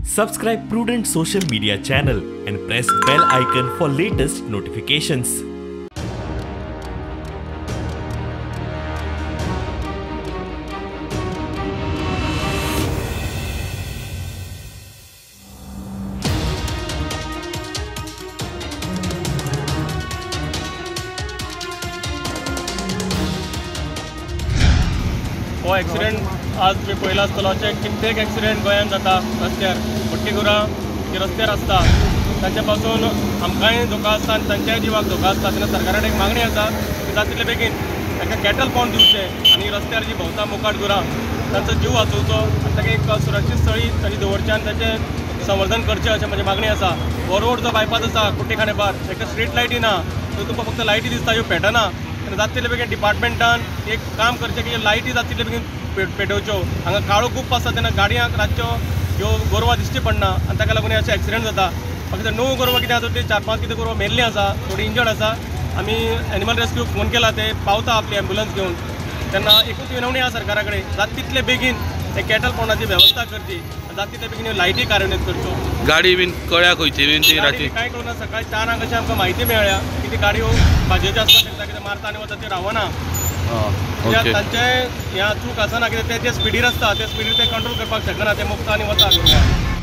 Subscribe Prudent Social Media channel and press bell icon for latest notifications. हो accident आज मी पळयला आसतलो. अशे कित्येक एक्सिडेंट गोंयांत जाता रस्त्यार. मोठी गुरां जी रस्त्यार आसता तांचे पासून आमकांय धोका आसता आनी तांच्याय जिवाक धोका आसता. तेन्ना सरकारान एक मागणी आसा की जाता तितले बेगीन तांकां कॅटल पावंड दिवचें आनी रस्त्यार जी भोंवता मुखार गुरां तांचो जीव वाचोवचो आनी ताका एक सुरक्षीत स्थळी तांणी दवरचें आनी ताचें संवर्धन करचें अशें म्हजी मागणी आसा. हो रोड जो बायपास आसा कुट्टी खांडेपार ताका स्ट्रीट लायटी ना, त्यो तुमकां फक्त लायटी दिसता, ह्यो पेटना. जाता तितले बेगीन डिपार्टमेंटान एक काम करचें की लायटी जाता तितले बेगीन पेटोवच्यो. हांगा काळो गुप्प आसा तेन्ना गाडयांक रातच्यो ह्यो गोरवां दिश्टी पडना आनी ताका लागून अशे एक्सिडेंट जाता. फक्त 9 गोरवां कितें आसा ती 4-5 कितें गोरवां मेल्लीं आसा, थोडी इंजर्ड आसा. आमी एनिमल रेस्क्यूक फोन केला, ते पावता आपली एम्बुलन्स घेवन. तेन्ना एकूच विनवणी आसा सरकारा कडेन, जाता तितले बेगीन ते कॅटल पावंडाची वेवस्था करची, जाता तितले बेगीन ह्यो लायटी कार्यान्वित करच्यो. गाडी बीन कळ्या खंयची बीन ती राती कांय कळना. सकाळी 4 अशें आमकां म्हायती मेळ्ळ्या की ती गाडयो भाजयेच्यो आसपाक शकता, कितें मारता आनी वता, ती रावना. तांचे ह्या चूक आसना, कित्याक ते जे स्पिडीर आसता ते स्पिडीर ते कंट्रोल करपाक शकना, ते मुक्त आनी वता.